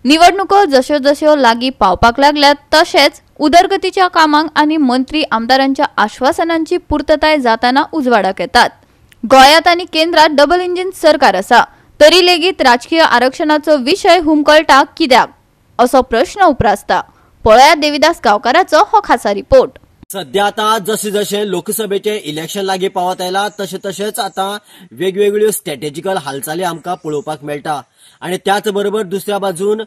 निवडणुको जश्यो जश्यो लागीं पावपाक लागल्यात तशेंच उदरगतीच्या कामांक आनी मंत्री आमदारांच्या आश्वासनांची पूर्तताय जाताना उजवाडाक येतात. गोंयांत आनी केंद्रात डबल इंजिन सरकार आसा तरी लेगीत राजकीय आरक्षणाचो विशय हुमकळटा कित्याक असो प्रश्न उप्रासता. पळया देविदास गांवकाराचो हो खासा रिपोर्ट. सध्या आता जशें जशें लोकसभेचे इलेक्शन लागीं पावत आयला तशें तशेंच आतां वेगवेगळ्यो स्ट्रॅटेजिकल हालचाली आमकां पळोवपाक मेळटा आनी त्याच बरोबर दुसऱ्या बाजून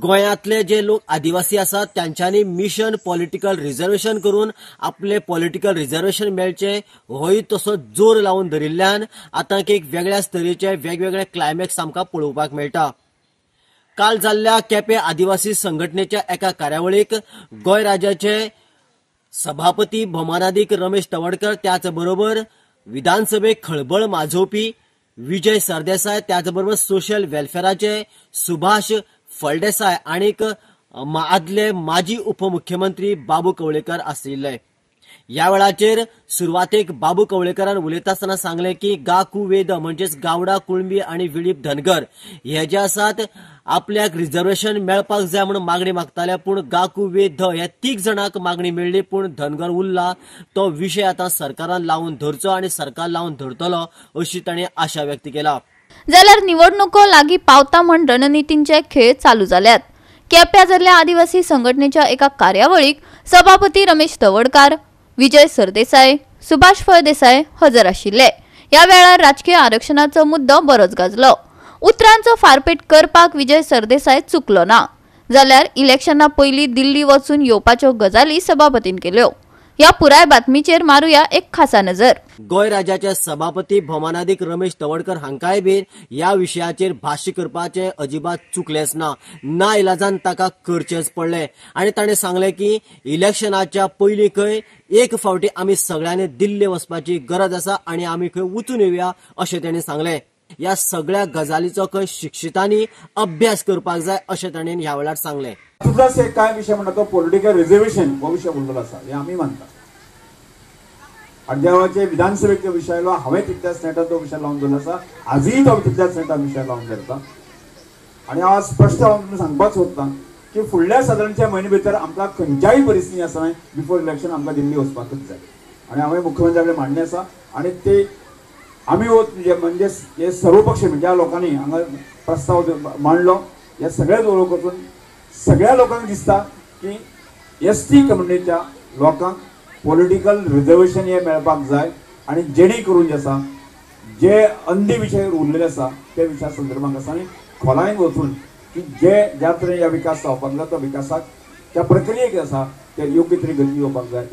गोंयांतले जे लोक आदिवासी आसात तांच्यांनी मिशन पॉलिटिकल रिजर्वेशन करून आपले पॉलिटिकल रिजर्वेशन मेळचें होय तसो जोर लावन धरिल्ल्यान आतां एक वेगळ्याच तरेचे वेगवेगळे क्लायमॅक्स आमकां पळोवपाक मेळटा. काल जाल्ल्या केपें आदिवासी संघटनेच्या एका कार्यावळीक गोंय राज्याचे सभापती भोमानादीक रमेश तवडकर, त्याच बरोबर विधानसभेक खळबळ माजोवपी विजय सरदेसाय, त्याच बरोबर सोशल वेलफेराचे सुभाष फळदेसाय आनीक आदले माजी उपमुख्यमंत्री बाबू कवळेकर आशिल्ले. ह्या वेळाचेर सुरवातेक बाबू कवळेकरान उलयता आसतना सांगलें की गा कु वेद म्हणजेच गावडा, कुळंबी आनी विळीप धनगर हे जे आसात आपल्याक रिजर्वेशन मेळपाक जाय म्हणून मागणी मागताले, पूण गा कु वेद ह्या तीग जाणांक मागणी मेळ्ळी पूण धनगर उरला. तो विशय आतां सरकारान लावन धरचो आनी सरकार लावन धरतलो अशी तांणी आशा व्यक्त केला. जाल्यार निवडणुको लागीं पावता म्हण रणनितींचे खेळ चालू जाल्यात. केप्यां जाल्ल्या आदिवासी संघटनेच्या एका कार्यावळीक सभापती रमेश तवडकार, विजय सरदेसाय, सुभाष फळदेसाय हजर आशिल्ले. ह्या वेळार राजकीय आरक्षणाचो मुद्दो बरोच गाजलो. उतरांचो फारपेट करपाक विजय सरदेसाय चुकलो ना, जाल्यार इलेक्शना पयलीं दिल्ली वचून येवपाच्यो गजाली सभापतीन केल्यो. ह्या पुराय बातमीचेर मारुया एक खासा नजर. गोंय राज्याचे सभापती भोमानादीक रमेश तवडकर हांकांय बी ह्या विशयाचेर भाश्य करपाचें अजिबात चुकलेंच ना, ना इलाजान ताका करचेंच पडलें आनी ताणें सांगलें की इलेक्शनाच्या पयलीं खंय एक फावटी आमी सगळ्यांनी दिल्ली वचपाची गरज आसा आनी आमी खंय वचून येवया अशें ताणें सांगलें. ह्या सगळ्या गजालीचो खंय शिक्षितांनी अभ्यास करपाक जाय अशें ताणें ह्या वेळार सांगलें. तुझाच एक काय विशय म्हणटा तो पॉलिटिकल रिजर्वेशन हो विशय उरलेलो आसा हें आमी मानता. आनी ज्या विधानसभेचो विशय आयलो हांवें तितल्याच नेटान तो विशय लावन दवरलो आसा, आजूय तो तितल्याच नेटान विशय लावन धरता. आनी हांव स्पश्ट हांव सांगपाक सोदतां की फुडल्या सादारणच्या म्हयने भितर आमकां खंयच्याय परिस्थिती आसतना बिफोर इलेक्शन आमकां दिल्ली वचपाकूच जाय आनी हांवें मुख्यमंत्र्या कडेन मांडणें आसा आनी ते आमी म्हणजे हे सर्व पक्ष म्हणजे ज्या लोकांनी हांगा प्रस्ताव मांडलो हे सगळेच लोक वचून सगळ्या लोकांक दिसता की एस टी कम्युनिटीच्या लोकांक पॉलिटिकल रिजर्वेशन हे मेळपाक जाय आनी जेणे करून जे आसा जे अंधी विशय उरलेले आसा त्या विशया संदर्भात आसा आनी खोलायेन वचून की जे ज्या तरेन ह्या विकास जावपाक जाय तो विकासाक त्या प्रक्रियेक आसा ते योग्य तरेन गती येवपाक जाय.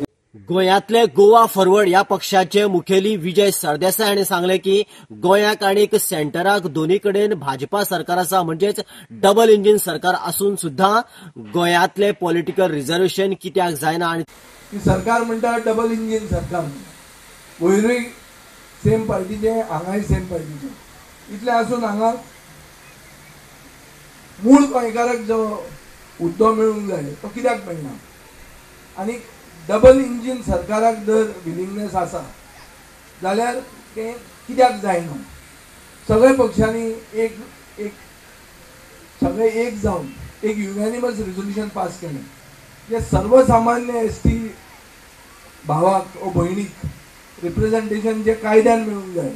गोंयांतले गोवा फॉरवर्ड ह्या पक्षाचे मुखेली विजय सरदेसाय हांणी सांगलें की गोंयाक आनी सेंटराक दोन्ही कडेन भाजपा सरकार आसा म्हणजेच डबल इंजिन सरकार आसून सुद्धा गोंयांतले पॉलिटिकल रिजर्वेशन कित्याक जायना. आनी सरकार म्हणटा डबल इंजिन सरकार, वयरूय सेम पार्टीचे हांगाय सेम पार्टीचे, इतलें आसून हांगा मूळ गोंयकाराक जो हुद्दो मेळूंक जाय तो कित्याक मेळना? आनी डबल इंजीन सरकाराक जर विलिंगनेस आसा जाल्यार तें कित्याक जायना? सगळे पक्षांनी एक एक सगळे एक जावन एक युनॅनिमस रेजोल्युशन पास केलें जें सर्वसामान्य एस टी भावाक ओ भयणीक रिप्रेझेंटेशन जें कायद्यान मेळूंक जाय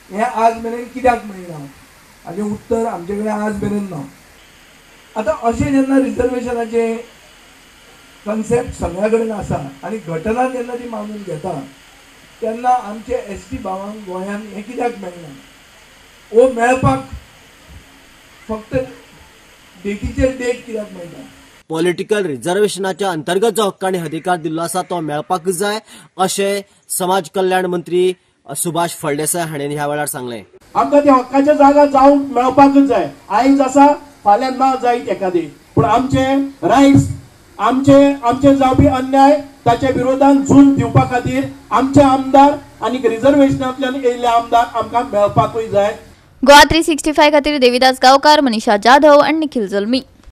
हें आज मेरेन कित्याक मेळना हाजें उत्तर आमचे कडेन आज मेरेन ना. आतां अशें जेन्ना रिजर्वेशनाचें कन्सेप्ट सगळ्या कडेन आसा आनी घटना जेन्ना ती मानून घेता तेन्ना आमचे एस टी भावांक गोंयांत हें कित्याक मेळना? ओ मेळपाक फक्त डेटीचेर डेट कित्याक मेळटा? पॉलिटिकल रिजर्वेशनाच्या अंतर्गत जो हक्क आनी अधिकार दिल्लो आसा तो मेळपाक जाय अशें समाज कल्याण मंत्री सुभाष फळदेसाय हांणी ह्या वेळार सांगलें. आमकां त्या हक्काच्या जागा जावंक मेळपाकूच जाय. आयज आसा फाल्यां ना जायत एखादी, पूण आमचे रायट्स आमचे आमचे जावपी अन्याय ताच्या विरोधान झूज दिवपा खातीर आमचे आमदार आनी रिजर्वेशनांतल्यान येयल्ले आमदार आमकां मेळपाकूय जाय. गोवा 365 खातीर देविदास गांवकार, मनीषा जाधव आनी निखिल जल्मी.